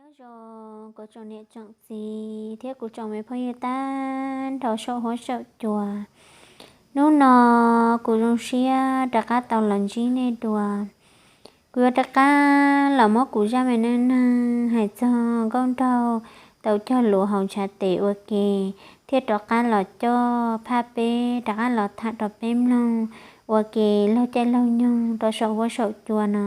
Nyob zoo kuv tsoom niam tsoom txiv thiab kuv tsoom me phooj ywg tag nrho saum huab saum cua. Hnub no kuv zoo siab rov qab tau los ntsib nej dua. Kuv yuav rov qab los muab kuv zaj me neej neeg hais txog nkauj nraug tau cog lus haus ntshav tes ua ke, thiaj rov qab los coj phaj peb rov qab los tham rau peb mloog ua ke laug caij laug nyoog rau saum huab saum cua no.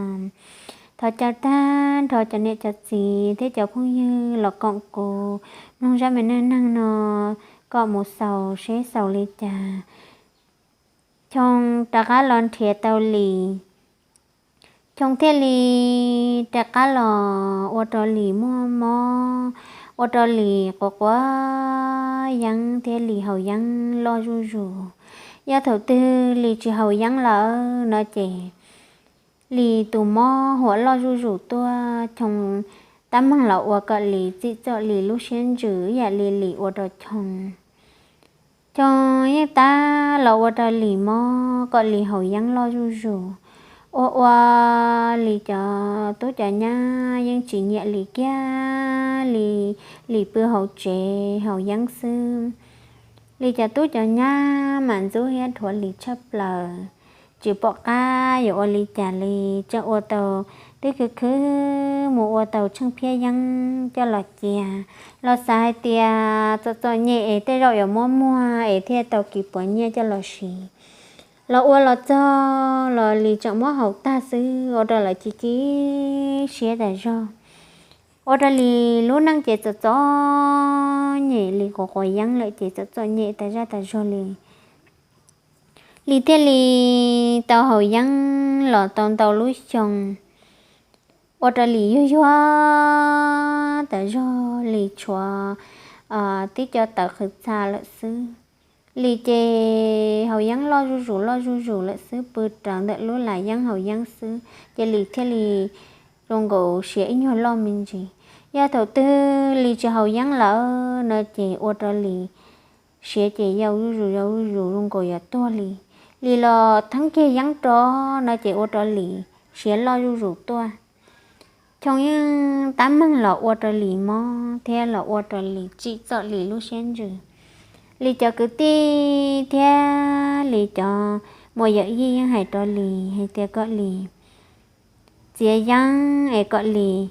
Thov caw tag nrho cov niam cov txiv thiab cov phooj ywg los koom kuv mloog zaj me neej neeg no kom mus xaus seb xaus li cas. Choo rov qab los nrhiav tau Lis. Choo thiaj li rov qab los ua rau Lis muaj mob, ua rau Lis quav quav yeeb thiab Lis haus yeeb loj zuj zus. Yog thaum twg Lis tsis haus yeeb lawm no ces Lis tus mob huam loj zuj zus tuaj, Choo tab meeg los ua kom Lis txim txom Lis lub siab ntsws ib yam li Lis ua rau Choo. Choo yeej tab los ua rau Lis mob kom Lis haus yeeb loj zuj zus. Ua ua Lis cov tub cov nyab yeej tsis nyiam Lis kiag li, Lis pw hauv tsev haus yeeb xwb. Lis cov tub cov nyab mas ntxub thiab dhuav Lis tshaj plaws, tsis pom qab yuav ua li cas li, tseem ua tau twb khwv khwv mus ua tau tsheej phiab yeeb coj los cia, los xav hais tias txom txom nyem es tej zaum yuav muab muag es thiaj tau kis puav nyiaj coj los siv. Los ua los txog los Lis tseem muab haus tag xwb ua rau lawv ci ci siab tas zog. Ua rau Lis lub neej ces txom txom nyem, Lis quav quav yeeb lawm ces txom txom nyem tas zaj tas zog li. Lis thiaj li tau haus yeeb los tau ntau lub xyoo, ua rau Lis yuag yuag tas zog, Lis tshuav tib co tawv qhwv txha lawm xwb. Lis ces haus yeeb loj zuj zus loj zuj zus lawm xwb, pw rawv ntawm lub las yeeb haus yeeb xwb, ces Lis thiaj li zoo nkaus siav ib nyuag loj me ntsis. Yog thaum twg Lis tsis haus yeeb lawm no ces ua rau Lis siav ces yau zuj zus yau zuj zus zoo nkaus yuav tuag li. Lis los theeb kiag yeeb rov no ces ua rau Lis siav loj zuj zus tuaj. Choo yeej tab meeg los ua rau Lis mob thiab los ua rau Lis tsim txom Lis lub siab ntsws. Lis cov kwv tij thiab Lis cov muam yawm yij yeej hais rau Lis hais tias kom Lis txiav yeeb es kom Lis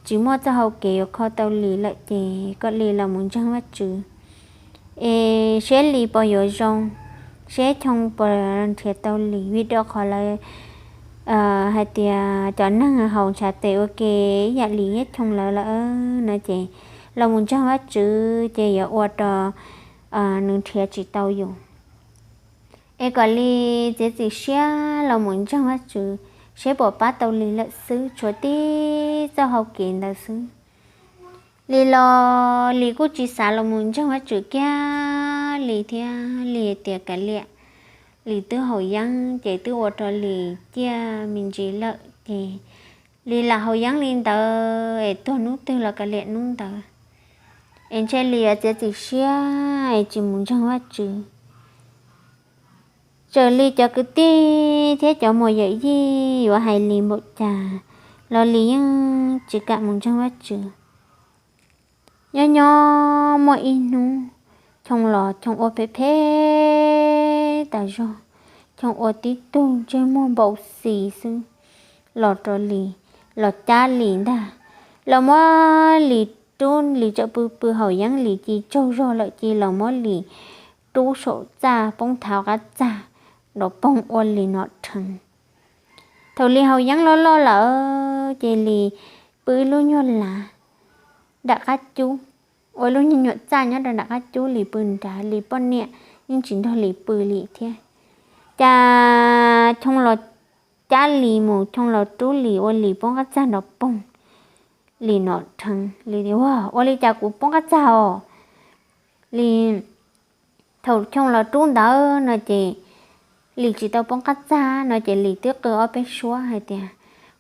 tsis muaj txoj hau kev yuav kho tau Lis lawm ces kom Lis los mus ntseeg Vajtswv es seb Lis puas yuav zoo, seb Choo puas nrhiav tau Lis, vim rau qhov lawv hais tias cov neeg haus ntshav tes ua ke ib yam Lis thiab Choo lawv lawm no ces los mus ntseeg Vajtswv ces yuav ua rau nws nrhiav tsis tau yus. Es kom Lis txiav txim siab los mus ntseeg Vajtswv, seb puas pab tau Lis lawm xwb, tshuav tib txoj hau kev ntawd xwb. Lis los Lis kuj tsis xav los mus ntseeg Vajtswv kiag li thiab. Lis tias kav liam, Lis twb haus yeeb ces twb ua rau Lis ciaj me ntsis lawm ces Lis lam haus yeeb li ntawd es tuag hnub twg los kav liam hnub ntawd, es ntshe Lis yuav txiav txim siab es tsis mus ntseeg Vajtswv. Txawm Lis cov kwv tij thiab cov muam yawm yij yuav hais Lis npaum cas los Lis yeej tsis kam mus ntseeg Vajtswv. Nyob nyob muaj ib hnub, Choo los Choo ua phem phem tas zog, Choo ua tib tug ntsej muag npau xis xwb los rau Lis, los cab Lis ntag. Los muab Lis rub, Lis tseem pw pw haus yeeb, Lis ci tsaug zog lawm ces los muab Lis rub saum txaj poob thav qab txag nrov poog ua Lis nom rheev. Thaum Lis haus yeeb loj loj lawm ces Lis pw ib lub nyuag lav nram qab cub, ua ib lub nyuag nyuam txaj nyob rau nram qab cub, Lis pw nrad, Lis poj niam yeej tsis nrog Lis pw li thiab. Cas Choo los cab Lis mus, Choo los rub Lis ua Lis poob qab txag nrov poog, Lis nom rheev. Lis tias, Ua li cas kuv poob qab txag os? Lis, thaum Choo los rub ntawd no ces Lis tsis tau poob qab txag no ces Lis twb qw ob peb suab hais tias,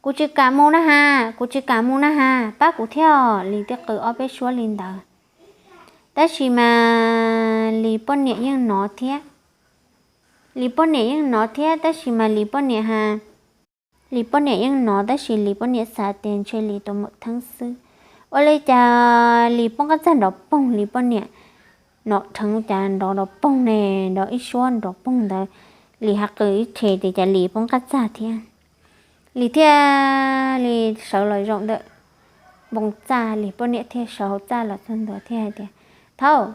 Kuv tsis kam mus na has, kuv tsis kam mus na has, pab kuv thiab os. Lis twb qw ob peb suab li ntawd, tab sis mas Lis poj niam yeej hnov thiab. Lis poj niam yeej hnov thiab tab sis mas Lis poj niam ha, Lis poj niam yeej hnov tab sis Lis poj niam xav tias ntshe Lis tus maum theeb xwb, Ua li cas Lis poob qab txag nrov poog, Lis poj niam nom dheev cas nrov nrov poog ne, nrov ib suab nrov poog ntawd, Lis hais qw ib rhe tias cas Lis poob qab txag thiab. Lis thiaj li sawv los zaum ntawm npoo txaj, Lis poj niam thiaj sawv hauv txaj los txog ntua thiaj hais tias, Thaub,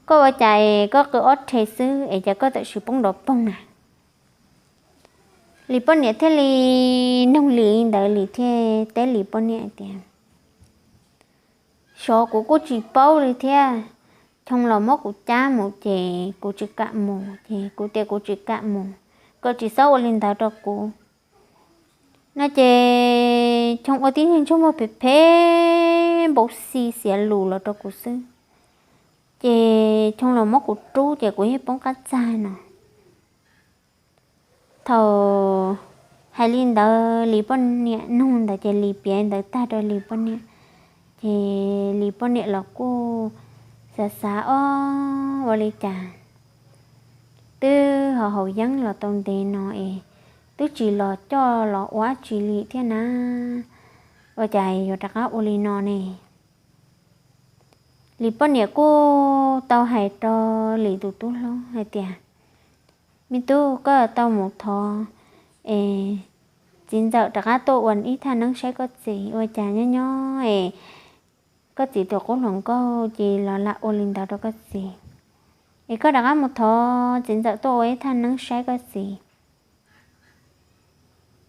koj ua cas es koj qw ob rhe xwb es cas koj txawm sis poob nrov poog na? Lis poj niam thiaj li noog Lis li ntawd, Lis thiaj teb Lis poj niam tias, Xyov, kuv kuj tsis paub li thiab. Choo los muab kuv cab mus ces kuv tsis kam mus, ces kuv tias kuv tsis kam mus, koj tsis txhob ua li ntawd rau kuv no. Ces Choo ua tib neeg ntsej muag phem phem npau xi xiav lus los rau kuv xwb, ces Choo los muab kuv rub ces kuv yeej poob qab txag no. Thaum hais li ntawd, Lis poj niam nug ntawd ces Lis piav ntawd tag rau Lis poj niam, ces Lis poj niam los kuj xav xav, Ob, ua li cas twb ho haus yeeb los tau ntev no es twb tsis los coj los ua dab tsi li thiab na, ua cas yuav rov qab ua li no ne? Lis poj niam kuj tau hais rau Lis tus tub hlob hais tias, Me tub, koj tau mus thov es txiv ntxawm rov qab tuaj ua ib thaj neeb saib koj txiv, ua cas nyob nyob es koj txiv tus qub hluas nkauj ces los lam ua li ntawd rau koj txiv. Es koj rov qab mus thov txiv ntxawm tuaj ua ib thaj neeb saib koj txiv.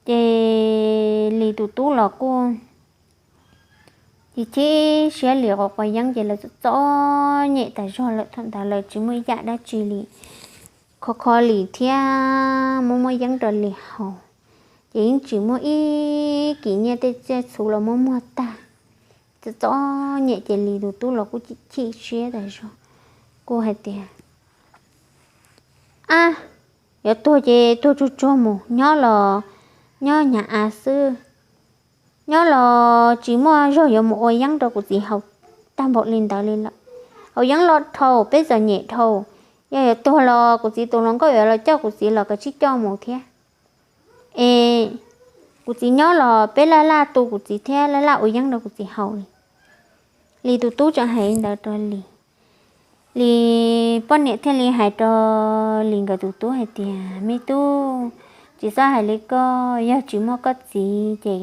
Ces Lis tus tub los kuj chim chim siab, Lis quav quav yeeb ces lawv txom txom nyem tas zog lawm, thaum ntawd lawv tsis muaj yam dab tsi li, kho kho Lis thiab muab muab yeeb rau Lis haus, ces yeej tsis muaj ib kis nyiaj, tej tsiaj txhu los muab muag tag, txom txom nyem ces Lis tus tub los kuj chim chim siab tas zog, kuj hais tias, Ab, yuav tuag ces tuag tsuag tsuag mus, nyob los nyob nyhav av xwb, nyob los tsis muaj zog yuav mus ua yeeb rau kuv txiv haus tag npaum li ntawd li lawm. Haus yeeb los dhau, peb txom nyem dhau, yog yuav tuag los kuv txiv tus hluas nkauj yuav los coj kuv txiv los kav tsij coj mus thiab. Es kuv txiv nyob los peb laj laj tu kuv txiv thiab laj laj ua yeeb rau kuv txiv haus li. Lis tus tub tseem hais li ntawd rau Lis. Lis poj niam thiaj li hais rau Lis nkawd tus tub hais tias, Me tub, tsis txhob hais li koj, yog tsis muaj koj txiv ces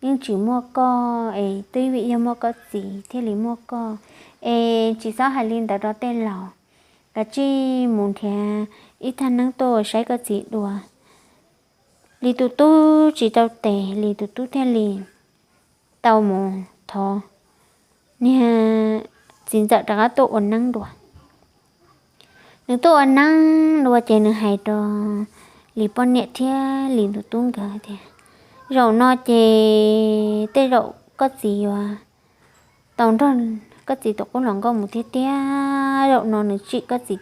yeej tsis muaj koj, es twb vim yog muaj koj txiv thiaj li muaj koj, es tsis txhob hais li ntawd rau tej laus, kav tsij mus nrhiav ib thaj neeb tuaj saib koj txiv dua. Lis tus tub tsis tau tes, Lis tus tub thiaj li tau mus thov niag txiv ntxawm rov qab tuaj ua neeb dua. Nws tuaj ua neeb dua ces nws hais rau Lis poj niam thiab Lis tus tub nkawd tias, Zaum no ces tej zaum koj txiv yuav tau nrog koj txiv tus qub hluas nkauj mus tiag tiag, zaum no nws tsim koj txiv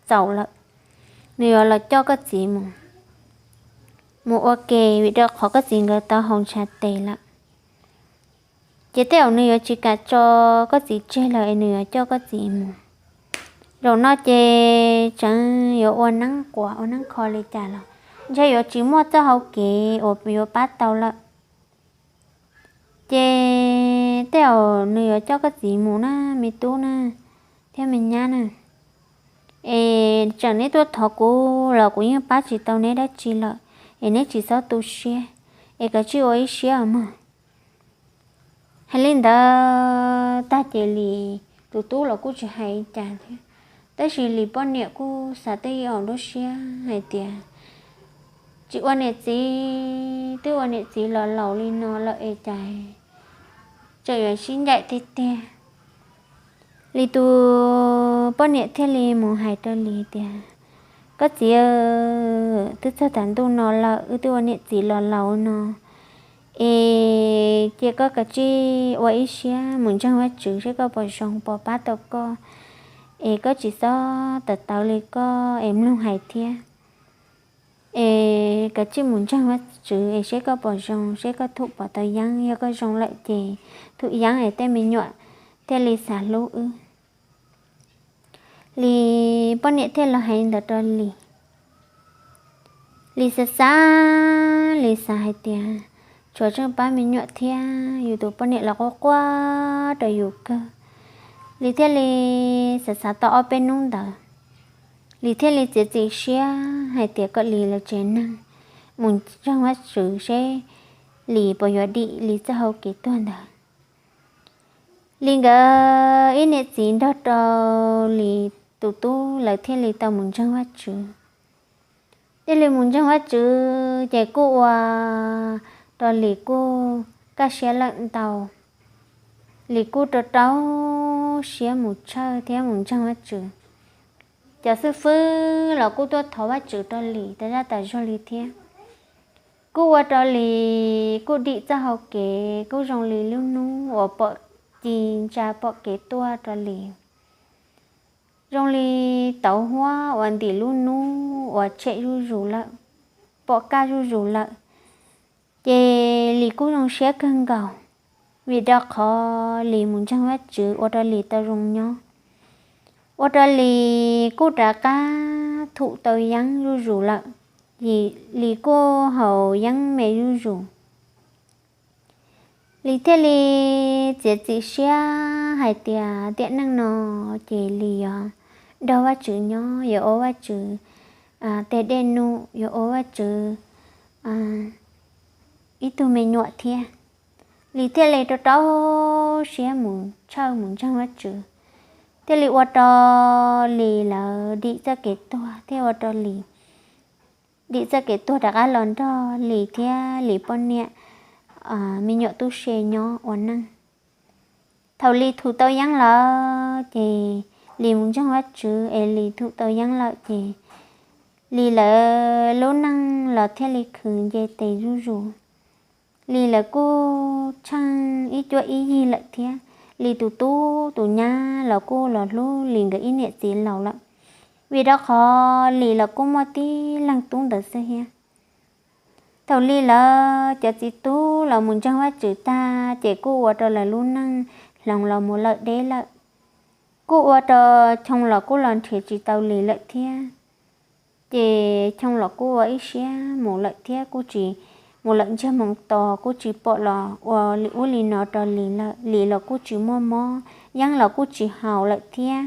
txaus lawm, nws yuav los coj koj txiv mus, mus ua ke, vim rau qhov koj txiv nkawd tau haus ntshav tes lawm. Ces tej zaum nws yuav tsis kam tso koj txiv tseg lawm es nws yuav coj koj txiv mus. Zaum no ces tseev yuav ua neeb quas ua neeb kho li cas los ntshe yuav tsis muaj txoj hau kev uas yuav pab tau lawm. Ces tej zaum nws yuav coj koj txiv mus na, me tub na, thiab me nyab na. Es tseem neb tuaj thov kuv los kuv yeej pab tsis tau neb dab tsi lawm, es neb tsis txhob tu siab, es kav tsij ua ib siab mog. Hais li ntawd tag ces Lis tus tub los kuj tsis hais li cas thiab, tab sis Lis poj niam kuj xav twj ywm lub siab hais tias, tsis ua niam txiv, twb ua niam txiv los laus li no lawm es cas tseem yuav sib ncaim tiag tiag. Lis tus poj niam thiaj li mus hais rau Lis tias, Koj txiv, twb txog tag ntuj no lawm, wb twb ua niam txiv los laus no, es cia koj kav tsij ua ib siab mus ntseeg Vajtswv seb koj puas zoo, puas pab tau koj, es koj tsis txhob tawv tawv li koj es mloog hais thiab. Es kav tsij mus ntseeg Vajtswv es seb koj puas zoo, seb koj thum puas tau yeeb, yog koj zoo lawm ces thum yeeb es tej me nyuam thiaj li xav hlub wb. Lis poj niam thiaj los hais li ntawd rau Lis. Lis xav xav, Lis xav hais tias, tshuav tseej pab me nyuam thiab yus tus poj niam los quaj quaj rau yus kawg. Lis thiaj li xav xav tau ob peb hnub ntawd, Lis thiaj li txiav txim siab hais tias kom Lis lawv tsev neeg mus ntseeg Vajtswv seb Lis puas yuav dim Lis txoj hau kev tuag ntawd. Lis nkawd ib niam txiv nrog rau Lis tus tub lawv thiaj li tau mus ntseeg Vajtswv. Thiaj li mus ntseeg Vajtswv ces kuj ua rau Lis kuj kaj siab lawm ntau. Lis kuj rau rau siab mus tshawj thiab mus ntseeg Vajtswv. Cov xib fwb los kuj tuaj thov Vajtswv rau Lis tas zaj tas zog li thiab. Kuj ua rau Lis kuj dim txoj hau kev kuj zoo li lub hnub uas pom ci ntsa pom kev tuaj rau Lis. Zoo li tauv huab uas ntim lub hnub uas tshem zuj zus lawm, pom kaj zuj zus lawm. Ces Lis kuj zoo siab kawg nkaus, vim rau qhov Lis mus ntseeg Vajtswv ua rau Lis tau zoo nyob, ua rau Lis kuj rov qab thum tau yeeb zuj zus lawm, Lis kuj haus yeeb me zuj zus. Lis thiaj li txiav txim siab hais tias tiam neej no ces Lis yuav nrog Vajtswv nyob, yuav ua Vajtswv tej dej num, yuav ua Vajtswv ib tug me nyuam thiab. Lis thiaj li rau rau siab mus tshawj mus ntseeg Vajtswv, thiaj li ua rau Lis lawv dim txoj kev tuag, thiaj ua rau Lis dim txoj kev tuag rov qab los nrog Lis thiab Lis poj niam me nyuam tub se nyob ua neej. Thaum Lis thum tau yeeb lawm ces Lis mus ntseeg Vajtswv es Lis thum tau yeeb lawm ces Lis lawv lub neej los thiaj li khwv nce tes zuj zus. Lis lawv kuj tsheej ib cuab ib yig lawm thiab. Lis tus tub tus nyab los kuj los hlub Lis nkawd ib niam txiv laus lawm, vim rau qhov Lis los kuj muaj tib leeg tub ntawd xwb thiab. Thaum Lis lawv cov txiv tub los mus ntseeg Vajtswv tag ces kuj ua rau lawv lub neej hloov los mus lawm deb lawm. Kuj ua rau Choo los kuj los nrhiav tsis tau Lis lawm thiab. Ces Choo los kuj ua ib siab mus lawm thiab, kuj tsis mus lawm ntsiag moo tos, kuj tsis pom los ua li ub li no rau Lis lawm. Lis los kuj tsis muaj mob, yeeb los kuj tsis haus lawm thiab.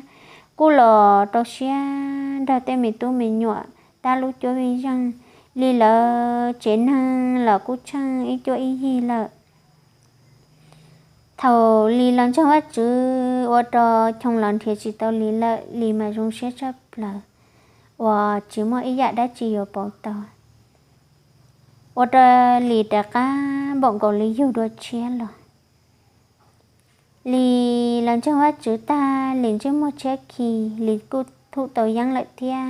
Kuj los rau siab nrog tej me tub me nyuam tab lub cuab vij zeej. Lis lawv tsev neeg los kuj tsheej ib cuab ib yig lawm. Thaum Lis los ntseeg Vajtswv ua rau Choo los nrhiav tsis tau Lis lawm, Lis mas zoo siab tshaj plaws uas tsis muaj ib yam dab tsi yuav pauv tau, ua rau Lis rov qab npaum nkaus li yug dua tshiab los. Lis los ntseeg Vajtswv tag, Lis ntsej muag tshiab khi, Lis kuj thum tau yeeb lawm thiab.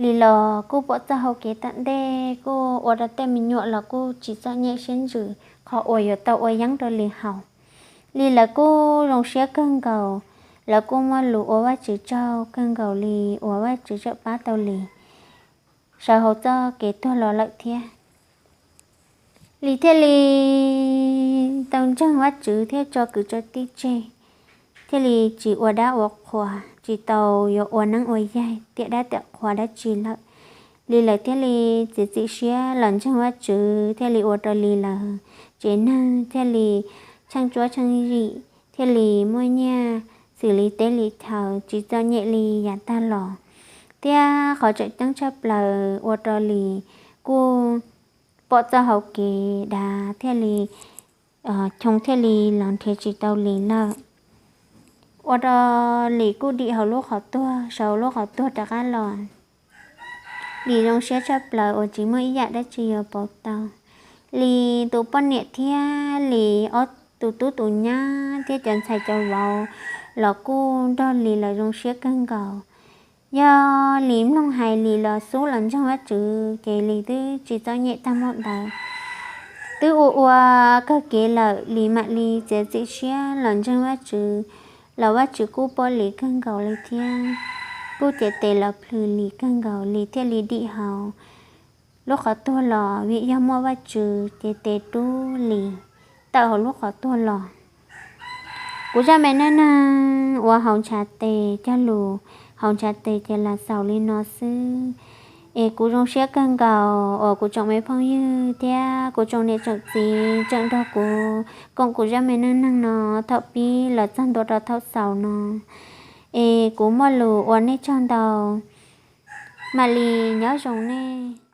Lis los kuj pom txoj hau kev tom ntej, kuj ua rau tej me nyuam los kuj tsis txom nyem siab ntsws qhov uas yuav tau ua yeeb rau Lis haus. Lis lawv kuj zoo siab kawg nkaus, lawv kuj muaj lus ua Vajtswv tsaug kawg nkaus li uas Vajtswv tseem pab tau Lis sawv hauv txoj kev tuag los lawm thiab. Lis thiaj li tau ntseeg Vajtswv thiab tso kwv tso tij tseg, thiaj li tsis ua dab ua qhuas, tsis tau yuav ua neeb ua yaig tiam dab tiam qhuas dab tsi lawm. Lis lawv thiaj li txiav txim siab los ntseeg Vajtswv, thiaj li ua rau Lis lawv tsev neeg thiaj li tsheej tsuab tsheej zim, thiaj li muaj nyiaj xws li teb li chaw, tsis txom nyem li yav tag los. Thiab qhov tseem ceeb tshaj plaws ua rau Lis kuj pom txoj hau kev dav thiaj li, Choo thiaj li los nrhiav tsis tau Lis lawm. Ua rau Lis kuj dim hauv lub qhov tuag, sawv hauv lub qhov tuag rov qab los. Lis zoo siab tshaj plaws uas tsis muaj ib yam dab tsi yuav pauv tau. Lis tus poj niam thiab Lis ob tus tub tus nyab thiab cov ntxhais cov vauv los kuj nrog Lis lawv zoo siab kawg nkaus. Yog Lis mloog hais Lis los xub los ntseeg Vajtswv ces Lis twb tsis txom nyem tag npaum ntawd. Twb ua ua kawg kev lawm, Lis mam li txiav txim siab los ntseeg Vajtswv, los Vajtswv kuj pab Lis kawg nkaus li thiab. Kuj cev tes los plhws Lis kawg nkaus, Lis thiaj li dim hauv lub qhov tuag los, vim yog muaj Vajtswv cev tes rub Lis tawm hauv lub qhov tuag los. Kuv zaj me neej neeg ua hauv ntshav tes cog lus, hauv ntshav tes ces los xaus li no xwb. Es kuv zoo siab kawg nkaus uas kuv tsoom me phooj ywg thiab kuv tsoom niam tsoom txiv tseem nrog kuv koom kuv zaj me neej neeg no thaum pib los txog ntua rau thaum xaus no. Es kuv muaj lus ua nej tsaug ntau. Mam li nyob zoo nej.